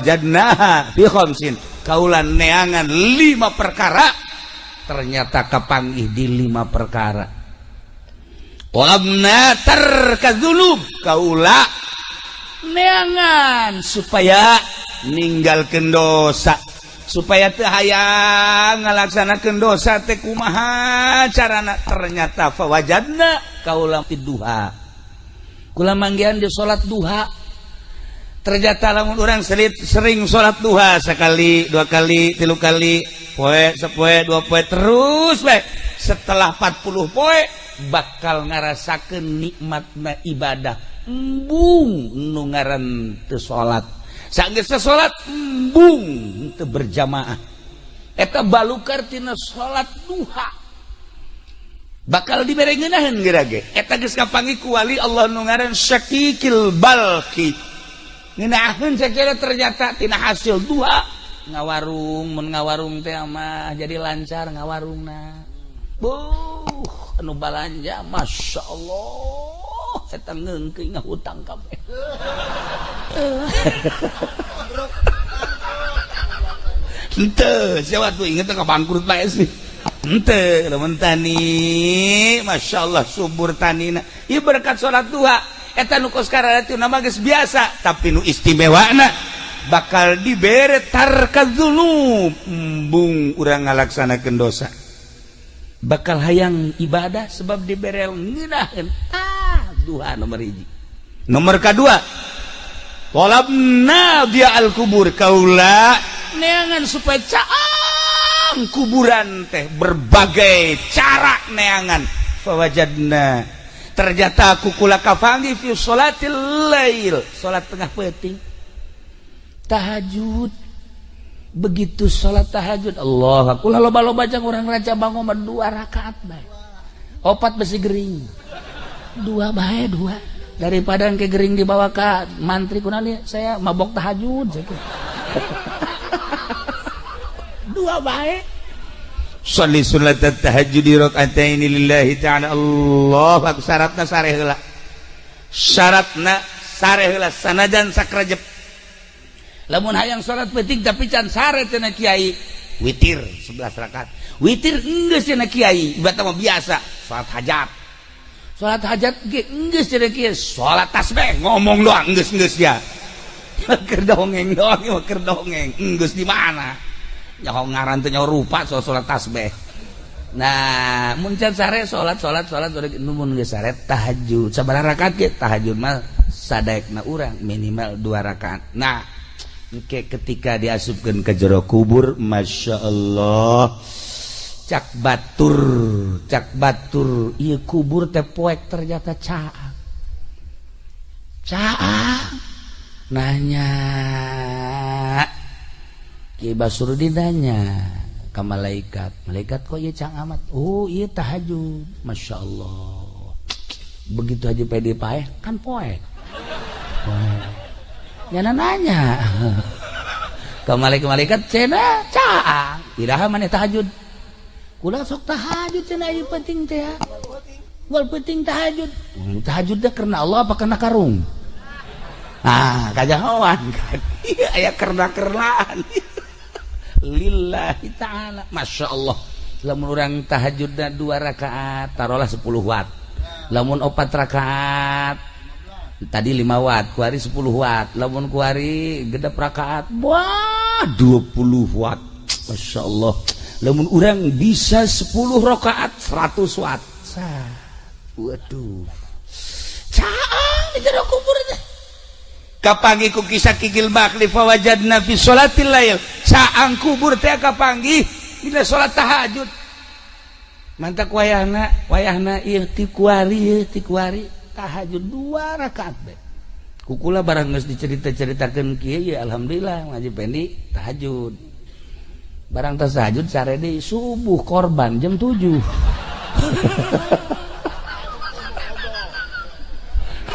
Jadnaha fi khamsin, kaula neangan lima perkara, ternyata kapanggih di lima perkara. Talabna tarka dzunub, kaula neangan supaya ninggalkeun dosa, supaya teu hayang ngalaksanakeun dosa teh kumaha carana. Ternyata fawajadna kaula duha, kula manggihan di salat duha. Ternyata lamun orang sering salat duha sekali, dua kali, tilu kali, poe sapoe, dua poe, terus bae, setelah 40 poe bakal ngarasakeun nikmatna ibadah. Embung nu ngaran teu salat, sanggeus salat embung teu berjamaah. Eta balukar tina salat duha bakal dibere ngeunaheun geura ge. Eta geus kapanggih ku wali Allah nu ngaran Syakikil Balki. Ngeunaheun sakira ternyata tina hasil duha ngawarung, mun ngawarung teh mah jadi lancar ngawarungna. Buh, anu balanja Masya Allah, eta ngeungkeun ngahutang kabeh. Henteu, siapa tuh inget ka bangkrut bae sih. Henteu, lamun tani Masya Allah subur tanina. Ieu berkat salat duha. Eta nu kos kararatu nama geus biasa, tapi nu istimewana bakal dibere tarka dzunub, embung urang ngalaksanakeun dosa. Bakal hayang ibadah sebab dibere ngeunaheun. Ah, duha nomor hiji. Nomor kadua, talabna dia al kubur, kaula neangan supaya caang kuburan teh berbagai cara neangan. Fawajadna, ternyata aku kula kafangi fi sholatil lail, salat tengah peuting, tahajud. Begitu salat tahajud, Allah kula loba-loba jang urang raja bangun mah dua rakaat bae, opat besi gering, dua bae dua, daripada engke gering dibawa ka mantri kunaon saya mabok tahajud. Dua bae. Sholli sunat tahajud raka'ataini lillahi ta'ala. Allah akbar. Syaratna sareh heula, syaratna sareh heula sanajan sakrejep. Lamun hayang salat peuting tapi can sare cenah kiai, witir 11 rakaat. Witir enggeus cenah kiai, ibarat mah biasa salat hajat. Salat hajat ge enggeus cenah kiai, salat tasbih ngomong doang enggeus-enggeus ya. Keur dongeng doang, keur dongeng enggeus di mana? Nyaho ngaran teh nyaho rupa soal salat tasbih. Nah, mun can sare salat salat salat mun geus sare tahajud. Sabaraha rakaat ge tahajud mah sadaekna urang minimal 2 rakaat. Nah, engke ketika diasupkeun ke jero kubur, Masya Allah, cak batur ieu kubur teh poek ternyata caang. Caang nanya Ki Basrudin nanya ke malaikat, malaikat kok ieu cang amat? Oh, ieu tahajud. Masya Allah. Begitu aja pede paeh kan poek. Poek. Nyana nanya ke malaikat-malaikat cenah caang. Iraha maneh tahajud? Kula sok tahajud cenah ieu penting teh. Wal penting tahajud. Tahajud teh karena Allah apa karena karung? Ah, kajahoan kan. Iya aya kerna-kernaan. Lillahi ta'ala. Masya Allah. Lamun urang tahajudna 2 rakaat taruhlah 10 watt. Lamun 4 rakaat tadi 5 watt, kuari 10 watt. Lamun kuari gedep rakaat wah 20 watt. Masya Allah. Lamun urang bisa 10 rakaat 100 watt. Sah. Waduh. Caang di jero kubur teh. Kapanggih ku kisah Kikil Bakli fawajadna fi sholatil lail. Caang kubur teh kapanggih dina salat tahajud. Mantak wayahna, wayahna ieu ti kuari ieu ti kuari tahajud 2 rakaat bae. Kukula barang geus dicerita-ceritakeun kieu ya alhamdulillah ngaji pendi tahajud. Barang tas tahajud sare deui subuh korban jam 7.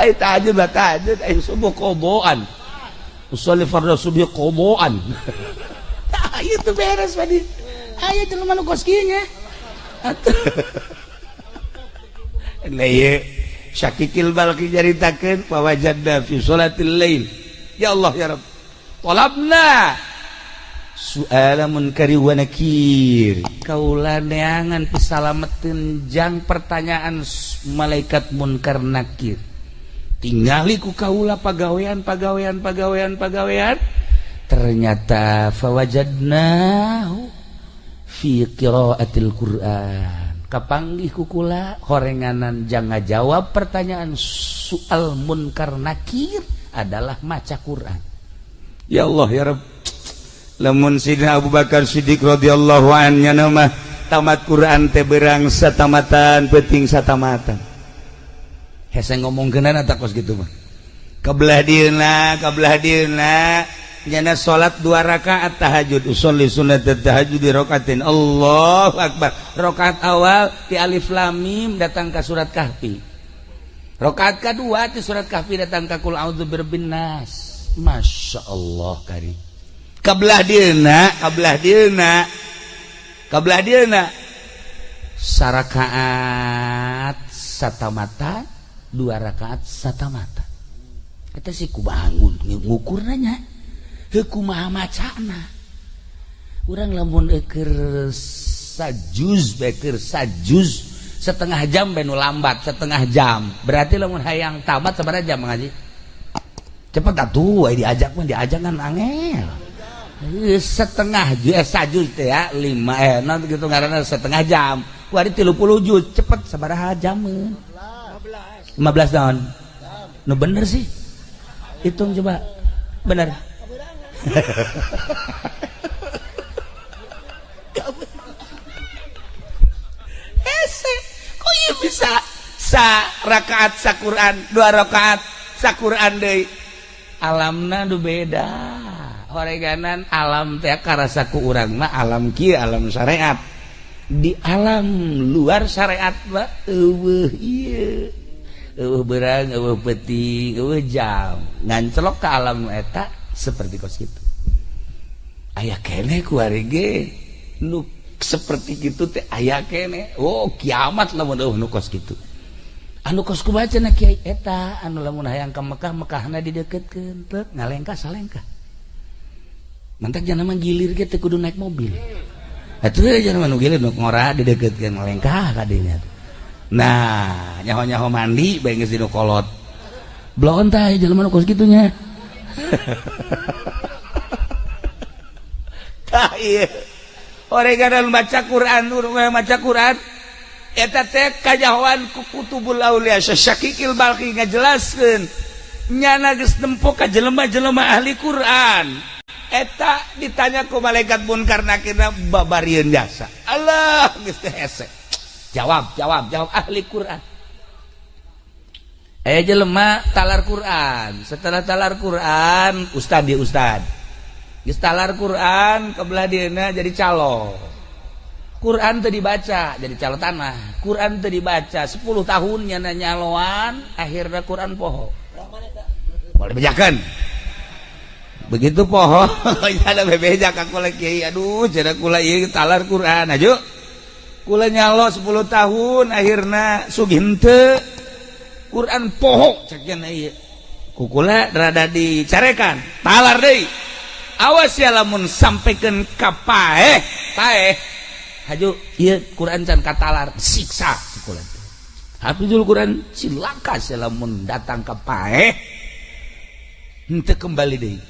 Ai tahajud lah tahajud, ai subuh qodoan. Usolli fardhu subuh qodoan. Tah ieu teh beres tadi. Aya jelema nu kos kieu nya. Atuh. Nah ieu Syakikil Balki nyaritakeun fawajadna fi sholatil lail. Ya Allah ya Rabb. Talabna su'ala munkari wa nakir. Kaula neangan pisalameteun jang pertanyaan malaikat munkar nakir. Tingali ku kaula pagawean pagawean pagawean pagawean. Ternyata fawajadnahu fi qiraatil Qur'an. Kapanggih ku kula horenganan jang ngajawab pertanyaan soal munkar nakir adalah maca Quran. Ya Allah ya Rabb. Lamun Sidina Abu Bakar Siddiq radhiyallahu anhu mah tamat Quran teh berang satamatan peuting satamatan. Hese ngomongkeunana tak kos kitu mah. Kabelah dieuna, kabelah dieuna nyana salat 2 rakaat tahajud, usolli sunat tahajud di rakaatin. Allahu akbar. Rakaat awal ti alif lam mim datang ka surat Kahfi. Rakaat kedua ti surat Kahfi datang ka qul a'udzu birabbin nas. Masya Allah kari. Kabelah dieuna, kabelah dieuna. Kabelah dieuna sarakaat satamata, 2 rakaat satamata. Eta sih ku bangun ngukurna nya. Heuh kumaha macana. Urang lamun eukeur sajuz beker sajuz setengah jam bae nu lambat setengah jam. Berarti lamun hayang tamat sabaraha jam ngaji? Cepet atuh aya diajak mah diajak kan angel. Setengah sajuz teh ya 5 naon kitu ngaranna setengah jam. Kuari 30 juz cepet sabaraha jameun? 15 tahun. Nu bener sih. Hitung coba. Bener. Hese, kok ieu bisa sa rakaat sa Quran, 2 rakaat sa Quran deui. Alamna nu beda. Horeganan alam teh karasa ku urang mah alam kieu alam syariat. Di alam luar syariat mah eueuh ieu. Eueuh beurang, eueuh peuting, eueuh jam. Ngancelok ka alam eta seperti kos kitu. Aya keneh ku ari ge nu seperti kitu teh aya keneh. Oh, kiamat lamun eueuh nu kos kitu. Anu kos kumaha cenah kiai eta anu lamun hayang ka Mekah, Mekahna dideukeutkeun teu ngalengkah salengkah. Mantak jangan mah gilir ge teu kudu naik mobil. Atuh jangan mah nu gilir nu ngora dideukeutkeun ngalengkah ka dinya. Nah, nyaho-nyaho mandi bae geus dinu kolot. Bloon tah jelema nu kos kitu nya. Tah ieu. Oreganan baca Quran, maca Quran eta teh kajahoan ku kutubul aulia Syakikil Balki ngajelaskeun nyana geus nempo ka jelema-jelema ahli Quran. Eta ditanya ku malaikat munkar nakirna babarieun jasa. Allah geus teh hese. Jawab, jawab, jawab ahli Quran. Jelema talar Quran. Setelah talar Quran, ustad dia ustad. Geus talar Quran kebelah dieuna jadi calo. Quran teu dibaca jadi calo tanah. Quran teu dibaca 10 tahun nyana nyaloan, akhirna Quran poho. Boleh bejakeun. Begitu poho, ada bebeja ka kula kiai, aduh cenah kula ieu talar Quran aju. Kula nyalo 10 tahun akhirna sugih henteu. Quran poho cek cenah ieu. Ku kula rada dicarekan, talar deui. Awas ya lamun sampaikan ka paeh, paeh. Haju ieu Quran can katalar, siksa si kula teh. Hafizul Quran cilaka sia lamun datang ka paeh. Henteu kembali deui.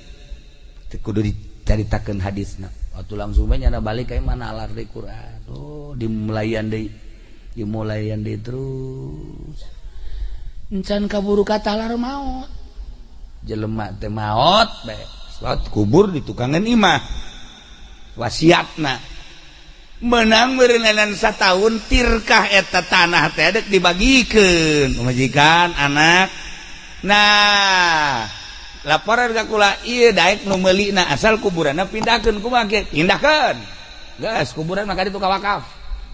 Teu kudu dicaritakeun hadisna. Waktu langsung bae nyana balik ka mana alar deui Quran. Oh, dimulayan deui. Dimulayan deui terus. Encan kaburu katalar maot. Jelema teh maot bae. Salat kubur di tukangan imah. Wasiatna menang meureunan satahun tirkah eta tanah teh dek dibagikeun pamajikan anak. Nah, laporan ka kula ieu daek nu meulina asal kuburanna pindahkeun kumaha ge? Pindahkeun. Geus kuburan mah ka ditu ka wakaf.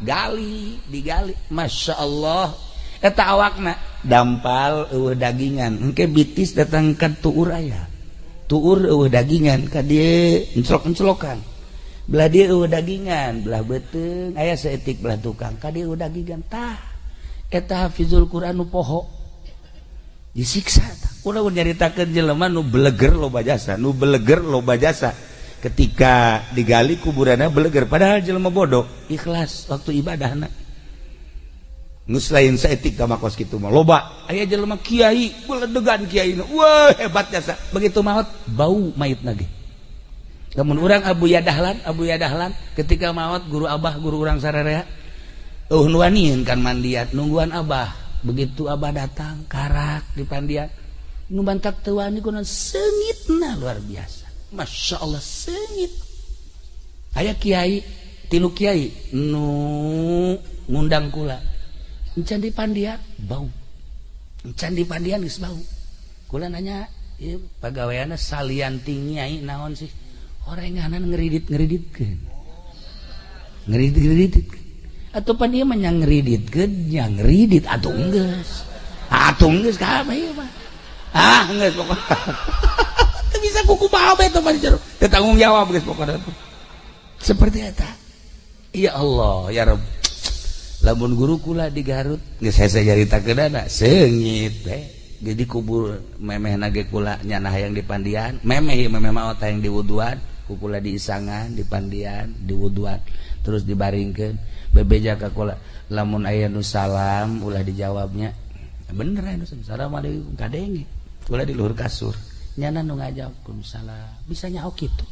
Gali, digali. Masya Allah. Eta awakna dampal eueuh dagingan. Engke bitis datang ka tuur aya. Tuur eueuh dagingan ka dieu enclok-enclokan. Belah dieu eueuh dagingan, belah beuteung aya saeutik belah tukang ka dieu dagingan tah. Eta hafizul Quran nu poho. Disiksa tah. Ulah nyaritakeun jelema nu beleger loba jasa, nu beleger loba jasa. Ketika digali kuburanna beleger padahal jelema bodoh, ikhlas waktu ibadahna. Geus lain saeutik ka makos kitu mah loba. Aya jelema kiai, beledegan kiai. Wah, hebat jasa. Begitu maot bau mayitna ge. Lamun urang Abu Yadahlan ketika maot guru abah guru urang sararea eueuh nu wanian kan mandian nungguan abah. Begitu abah datang karak di pandian nu bantak teu wani kunaon seungitna luar biasa. Masya Allah seungit. Aya kiai tilu kiai nu ngundang kula. Encan di pandian bau. Encan di pandian geus bau. Kula nanya ieu pagaweanna salian ti nyai naon sih? Orenganan ngeridit-ngeriditkeun. Ngeridit-ngeriditkeun. Atuh pan ieu mah nya ngeriditkeun, nya ngeridit atuh geus. Atuh geus kabeh ieu mah. Ah geus pokona. Teu bisa kukumaha bae teh mah jero. Teu tanggung jawab geus pokona. Seperti eta. Ya Allah, ya Rabb. Lamun guru kula di Garut geus hese nyaritakeunana seungit teh. Jadi kubur memehna ge kula nyana hayang di pandian, memeh ieu memeh maot hayang diwuduan. Kukula diisangan, dipandian, diwuduan, terus dibaringkeun, bebeja ka kula. Lamun aya nu salam ulah dijawabnya. Bener aya nu assalamualaikum kadenge. Kula di luhur kasur. Nyana nu ngajawab salam. Bisa nyaho kitu.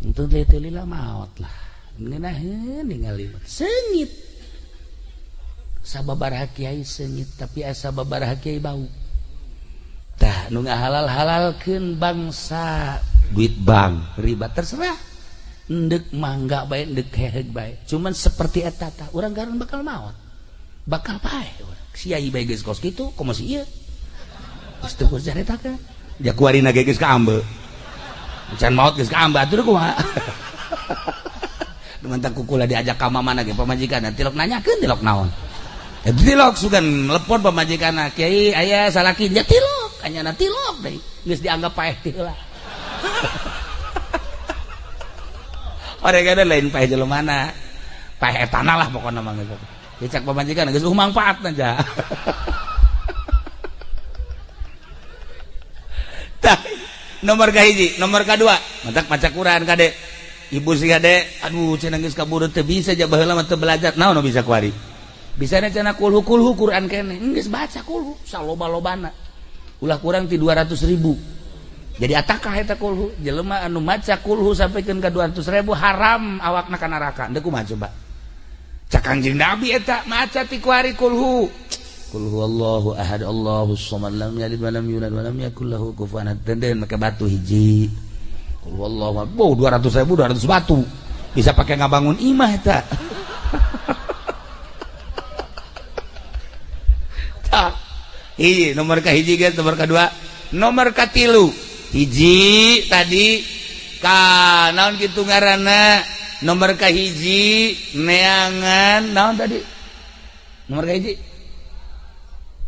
Untung teu lila maot lah. Ngeunaheun ningali seungit. Sababaraha kiai seungit tapi asa sababaraha kiai bau. Tah nu ngahalal-halalkeun bangsa duit bank riba terserah ndek mangga bae ndek heheg bae cuman seperti eta tah urang garun bakal maot bakal paeh urang siai bae geus kos kitu komo si ieu geus teu kudu caritakeun ja kuarina ge geus kaambe can maot geus kaambe atuh kumaha nu kukula diajak ka mamana ge pamajikanna tilok nanyakeun tilok naon eta tilok sugan telepon pamajikanna kiai aya salaki nya tilok anyana tilok deui geus dianggap paeh teh heula. Orang lain paeh jelema paeh etana lah pokona mah geus. Dicak pamajikan geus mangfaatna ja. Tah, nomor kahiji, nomor kadua, matak maca Quran kade. Ibu si kade, aduh cenah geus kaburu teu bisa ja baheula mah teu belajar. Naon nu bisa kuari? Bisana cenah kulhu-kulhu Quran keneh. Geus baca kulhu saloba-lobana. Ulah kurang ti 200.000. Jadi atakah eta kulhu jelema anu maca kulhu sampikeun ka 200.000 haram awakna ka neraka. Deuk kumaha coba? Cak Kangjeng Nabi eta maca ti kuari kulhu. Qul huwallahu ahad Allahus samad lam yalid wa lam yulad wa lam yakul lahu kufuwan ahad. Denden make batu hiji. Qul huwallahu ahad. Boh 200.000 200 batu. Bisa pakai ngabangun imah eta. Tah. Hiji nomor ka hiji geus nomor kadua, nomor katilu. Hiji tadi ka naon kitu ngaranna nomor ka hiji neangan naon tadi nomor ka hiji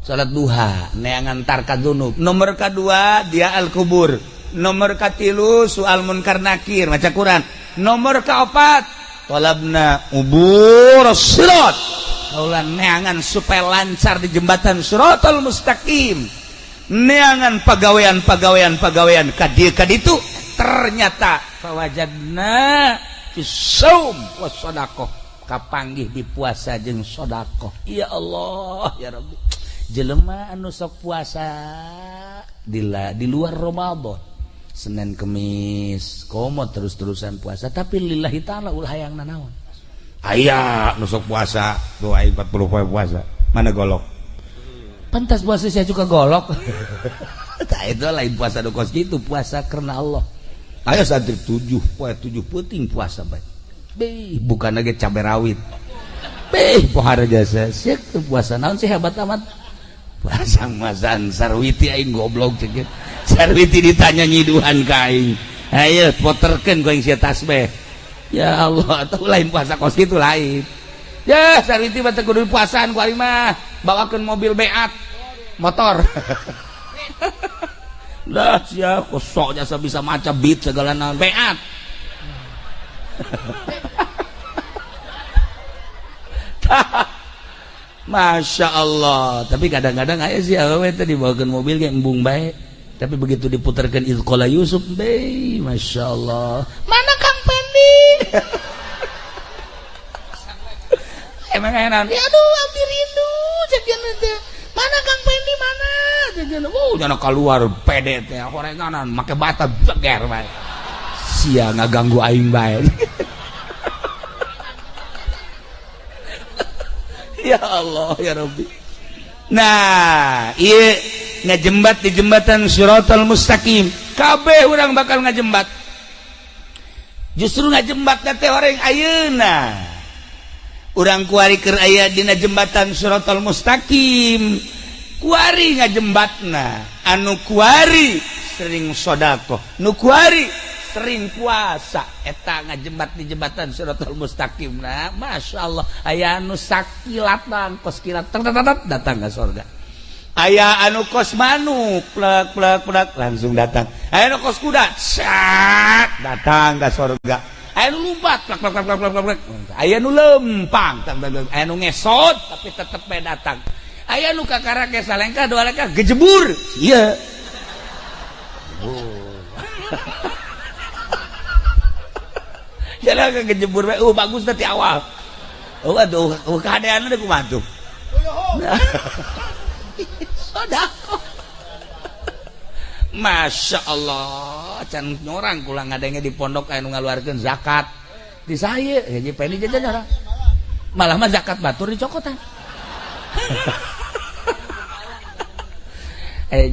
salat duha neangan tarka dzunub, nomor kadua dia al kubur, nomor katilu soal munkar nakir maca Quran, nomor kaopat talabna ubur sirat kaula neangan supaya lancar di jembatan siratal mustaqim. Neangan pagawean kadieu kaditu ternyata fawajadna fi shaum was sadaqah kapanggih di puasa jeung sedekah. Ya Allah ya Rabbi, jelema anu sok puasa di luar Ramadan Senin Kemis komo terus-terusan puasa tapi lillahi ta'ala ulah hayang nanaon. Aya nu sok puasa doa 40 poe puasa mana golok pantas puasa saya juga golok. Tah itu lain puasa do kos kitu, puasa karena Allah. Ayo santri 7 poe 7 peuting puasa bae. Beh, bukan lagi cabe rawit. Beh, pohara jasa sia puasa naon sih hebat amat. Puasa masan sarwiti aing goblok cek. Sarwiti ditanya nyiduhan ka aing. Ayo poterkeun ku aing sia tasbih. Ya Allah, atau lain puasa kos kitu lain. Ya, sarwiti mah teu kudu puasaan ku aing mah. Bawakeun mobil beat motor. Lah sia kosok jasa bisa maca beat segala naon beat. Masya Allah. Tapi kadang-kadang aya sih awewe teh dibawakeun mobil ge embung bae. Tapi begitu diputarkan Izqala Yusuf, be, Masya Allah. Mana Kang Pendi? Emang enak. Ya aduh, abdi rindu cekian teh. Mana Kang Pendi mana? Cekian. Oh, jangan keluar pede teh horenganan make bata beger bae. Sia ngaganggu aing bae. Ya Allah ya Rabbi. Nah, ieu ngajembat di jembatan Shiratal Mustaqim. Kabeh urang bakal ngajembat. Justru ngajembat teh orang ayeuna. Urang kuari keur aya dina jembatan Shiratal Mustaqim. Kuari ngajembatna, anu kuari sering sedekah, nu kuari sering puasa, eta ngajembat di jembatan Shiratal Mustaqim. Nah, Masya Allah, aya anu sakilatan kos kilat datang ke surga. Aya anu kos manuk plek plek plek langsung datang. Aya anu kos kuda cat datang ke surga. Aya anu lompat plek plek plek plek plek. Aya anu lempang, aya anu ngesot tapi tetep bae datang. Aya anu kakara ge salengkah dua lengkah gejebur. Ieu. Jalan ke kejebur bae, bagus tadi awal. Oh aduh, keadaan udah kumaha tuh. Sedekah. Masya Allah, can nyorang kula ngadenge di pondok aya nu ngaluarkeun zakat. Di saya, ya Pendi jajan orang. Malah mah zakat batur dicokotan. Aya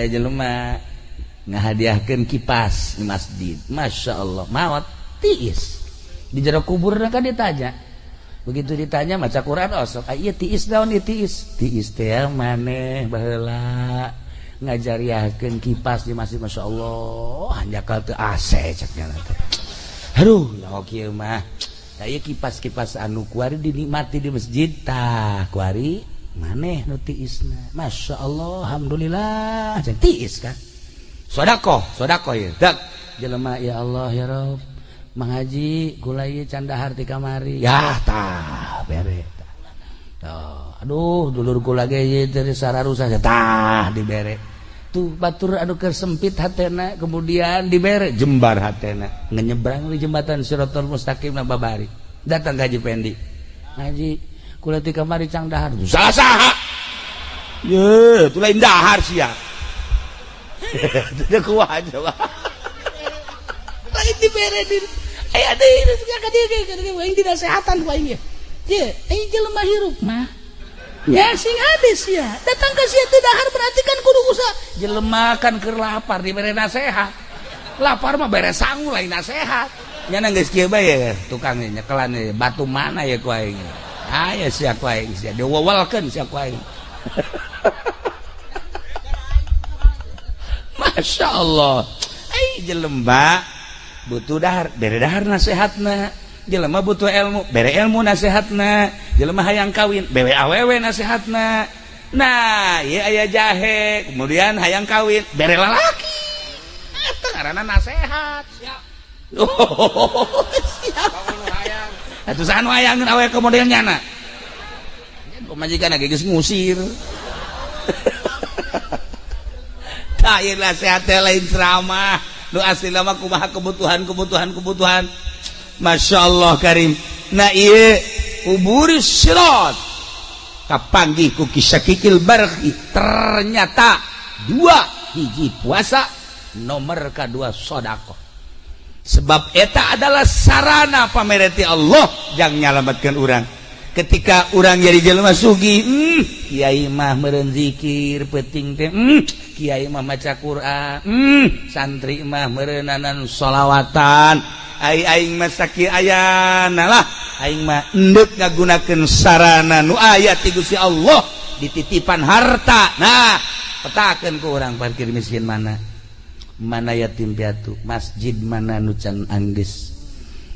jelema ngahadiahkeun kipas di masjid. Masya Allah, maot tiis. Di jero kubur kan ditanya. Begitu ditanya maca Quran osok, ah ieu tiis naon ieu tiis? Tiis teh maneh baheula ngajariahkeun kipas di masjid. Masya Allah, hanjakal teu AC ceknya teh. Aduh, nyaho kieu mah. Tah ieu kipas-kipas anu kuari dinikmati di masjid tah kuari maneh nu tiisna. Masya Allah, alhamdulillah cek tiis kan. Sedekah, sedekah ieu. Dak jelema ya Allah ya Rabb. Mang Haji kula ieu can dahar ti kamari. Ya tah bere tah. Tuh, aduh dulur kula ge ieu teh sararusa tah dibere. Tuh batur anu keur sempit hatena kemudian dibere jembar hatena. Ngenyebrang di jembatan Shiratal Mustaqim na babari. Datang ka Haji Pendi. Haji kula ti kamari cang dahar. Salah saha? Ye, tu lain dahar sia. Teu kuat coba. Lain dibere di aya deui ka dieu aing dinasehatan ku aing ye. Ye, aing jelema hirup mah. Ya sing hades ya. Datang ka sia teu dahar berarti kan kudu usaha. Jelema kan keur lapar dibere nasehat. Lapar mah bere sangu lain nasehat. Nyana geus kieu bae tukang nyekelan batu mana ya ku aing. Aya sia ku aing sia diwewelkeun sia ku aing. Masya Allah. Ai jelema butuh dahar, bere dahar nasehatna. Jelema butuh ilmu, bere ilmu nasehatna. Jelema hayang kawin, bere awewe nasehatna. Nah, ieu aya jahe, kemudian hayang kawin, bere lalaki. Eta ngaranna nasehat. Siap. Oh, siap. Atuh saha nu hayangeun awewe ke model nyana? Pamajikan ge geus ngusir. Tah ieu nasehat teh lain ceramah. Nu asli lama kumaha kebutuhan. Masya Allah karim. Nah ieu uburis sirat kapanggih ku kisakikil barqi. Ternyata dua hiji puasa, nomor kedua sedekah. Sebab eta adalah sarana pamereti Allah jang nyalametkeun urang. Ketika urang jadi jelema sugih, kiai mah meureun zikir peuting teh, kiai mah maca Quran, santri mah meureunanan sholawatan. Ai aing mah sakieu ayana lah, aing mah endek ngagunakeun sarana nu aya ti Gusti Allah dititipan harta. Nah, petakeun ku urang parkir miskin mana? Mana yatim piatu, masjid mana nu can anggeus,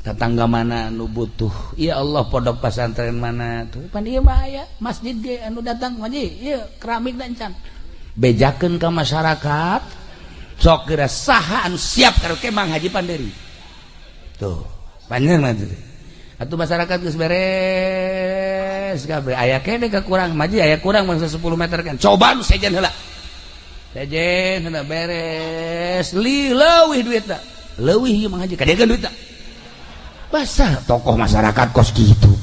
tetangga mana nu butuh. Ya Allah, pondok pesantren mana tuh pan ieu mah aya masjid ge anu datang haji ieu keramik dan can bejakeun ka masyarakat. Sok geura saha anu siap karaoke Mang Haji Panderi tuh. Panjang mah atuh masyarakat geus beres kabeh aya keneh kekurang maji aya kurang bangsa 10 meter kan. Coba nu sejen heula. Sejen heula beres li leuwih duitna. Leuwih ieu mah haji kadegan duitna. Basah tokoh masyarakat kos kitu.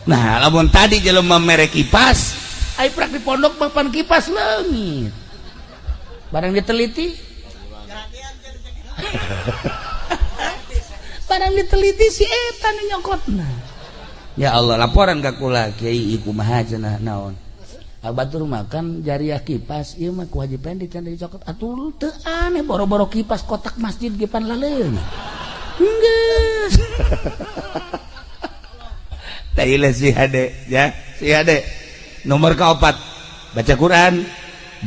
Nah, lamun tadi jelema mere kipas, ai prak di pondok mah pan kipas leungit. Barang diteliti. Barang diteliti si eta nu nyokotna. Ya Allah, laporan ka kula kiai kumaha cenah naon. Batur makan jariah kipas ieu mah kewajiban dicokot atuh teu aneh boro-boro kipas kotak masjid ge pan laleung. Geus. Tailah si hade ya, si hade. Nomor keempat, baca Quran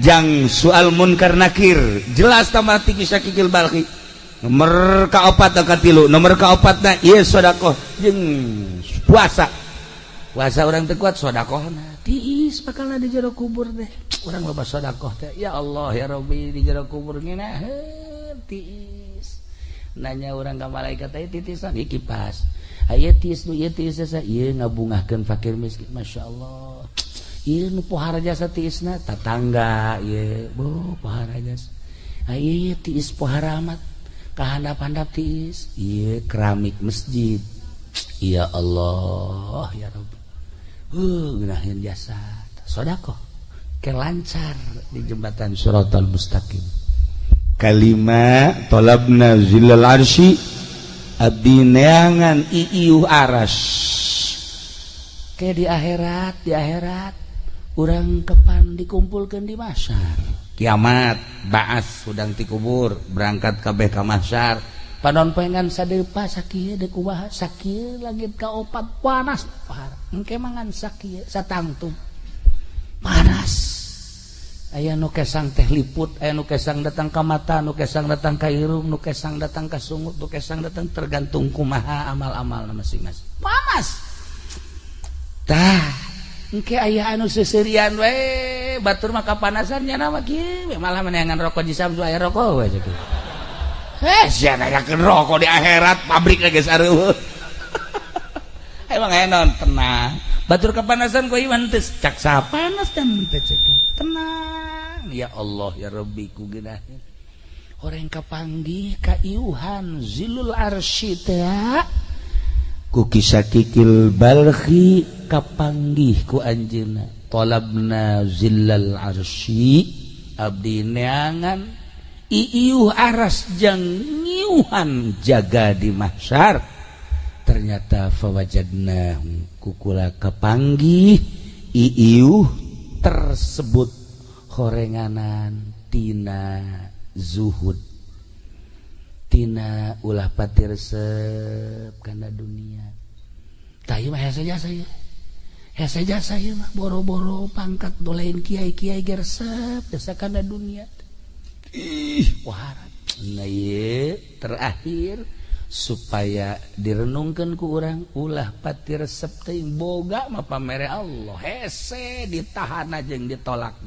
jang soal munkar nakir jelas tambah tinggi sakikil balki. Nomor keempat katilu, nomor keempatna ieu sedekah jeung puasa. Puasa urang teu kuat sedekahna. Tiis bakalna di jero kubur teh. Urang loba sedekah teh. Ya Allah ya Rabbi di jero kubur ngeunaheun tiis. Nanya urang ka malaikat teh titisan ieu kipas. Aya tiis nu ieu tiis jasa ieu ngabungahkeun fakir miskin masyaallah. Ieu nu pohara jasa tiisna tatangga ieu bo pohara jasa. Aya tiis pohara amat kahandap-handap tiis ieu keramik masjid. Ya Allah ya Rabbi. Ngeunaheun jasa sedekah ke lancar di jembatan Shiratal Mustaqim. Kalima talabna zillal arsy abdi neangan iiuh aras ke di akhirat urang kepan dikumpulkan di mahsyar kiamat baas hudang ti kubur berangkat kabeh ka mahsyar panon poengan sadepa sakieu deuk kumaha sakieu langit ka opat panas parah engke mangan sakieu satangtung panas aya nu kesang teh liput aya nu kesang datang ka mata nu kesang datang ka irung nu kesang datang ka sungut nu kesang datang tergantung kumaha amal-amal masing-masing panas tah engke aya anu seuseurian we batur mah kapanasan nya mah kieu malah meneangan rokok di samsu aya rokok we kieu heh sia nanyakeun rokok di akhirat pabrik geus areueuh emang aya naon tenang batur kapanasan ku iman teh cak sapanas dan teh cek tenang ya Allah ya Rabbi ku geunaheun horeng kapanggih ka iuhan zilul arsy teh ku kisakikil balkhi kapanggih ku anjeunna talabna zillal arsy abdi neangan iiuh aras jang ngiuhan jaga di mahsyar ternyata fawajadna kukula kapanggih iiuh tersebut horenganan tina zuhud tina ulah pati resep kana dunia tah ieu mah hese jasa ieu hese jasa ieu mah boro-boro pangkat dolain kiai-kiai ge resep jasa kana dunia ih waharat nah ieu terakhir supaya direnungkeun ku urang ulah pati resep teuing boga mah pamere Allah hese ditahan jeung ditolak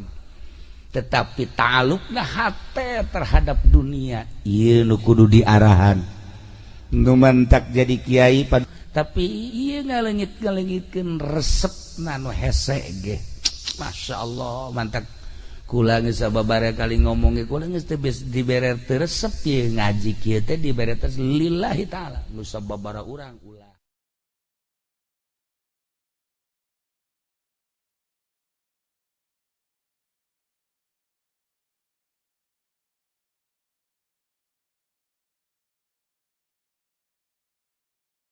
tetapi ta'alluqna hate terhadap dunia ieu nu kudu diarahan nu mantak jadi kiai tapi ieu ngaleungit-ngaleungitkeun resepna nu hese ge Masya Allah mantak kula geus sababaraha kali ngomong ge kula geus teu dibere teu resep ieu ngaji kieu teh dibere teh lillahi taala nu sababaraha urang ulah.